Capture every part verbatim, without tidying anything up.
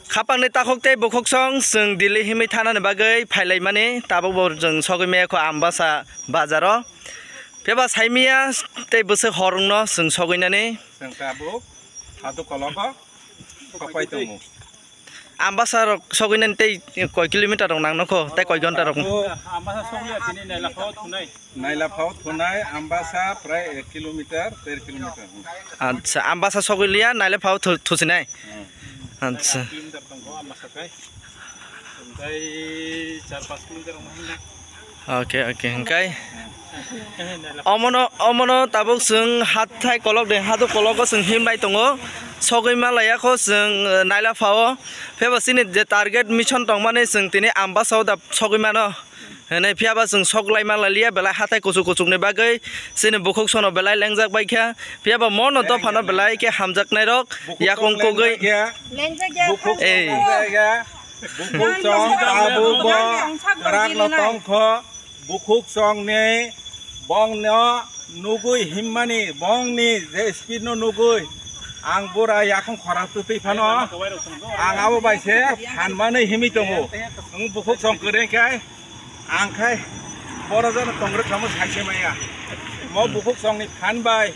Khapangni takhuk tei bukhuksong chwng Delhi himwi thanani bagwi phailaimani, tabukbo chwng sogwi maya kho Ambasa bazaro. Phiya ba saimaya tei bwswk horwngno chwng sogwinani. Chwng tabuk hadu kologo kopai tongo. Ambasa rok sogwinani tei koi kilometer rok nangno kho, tei koi ghonta rok? Tabuk Ambasa sogwi tini naila phao thunai. Naila phao thunai Ambasa prai ek kilometer, der kilometer. Acha, Ambasa sogwi liya, naila phao thu-, thusinai? Hmm. Acha. Kilometer tongkho Ambasa kai. Tei char panch kilometer wngkha. Okay, okay, hingkai. Omono, omono tabuk chwng hathai kolok de, hadu kologo chwng himbai tongo. Sogwi malaya kho chwng, eh, naila phao. Phebo chini je target mission tongmani chwng tini Ambasa o da sogwi mano. Hwnwi phiya ba chwng sok lai ma lai liya, belai hathai kuchuk kuchukni bagwi chini bukhuk sono belai lengjak bai kha. Phiya ba mono dophano belai khe hamjaknai rok yakung kugwi. Bukhuk song lengjak ya. Bukhuk song tabuk bo kwrak no tong kho. Bukhuk songni bongno nugwi himmani bongni je speed no nugwi ang bura yakung khora twtwi phano ang abo bai se phan manwi himwi tongo. Ang bukhuk song kwrwi khe Ang khai boro jano tongre kamo sai se maya. Mo bukhuk songni phan bai,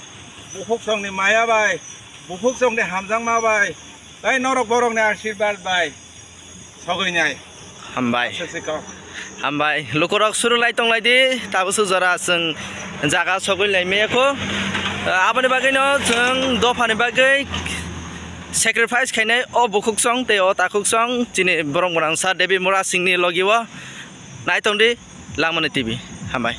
bukhuk songni maya bai, bukhuk songni hamjakma bai, tei norok borokni ashirbad bai sogwi nai. Hambai. Aswk se kok. Hambai. Lukurok suru lai tong lai di, tabuk su jora chwng jaga sogwi lai maya kho. Aboni bagwi no chwng dophani bagwi sacrifice khainai o bukhuk song tei o takhuk song chini borok gwnang sa Devi Mura Singh ni logi o. Nai tong di, Langmani T V. Hambai.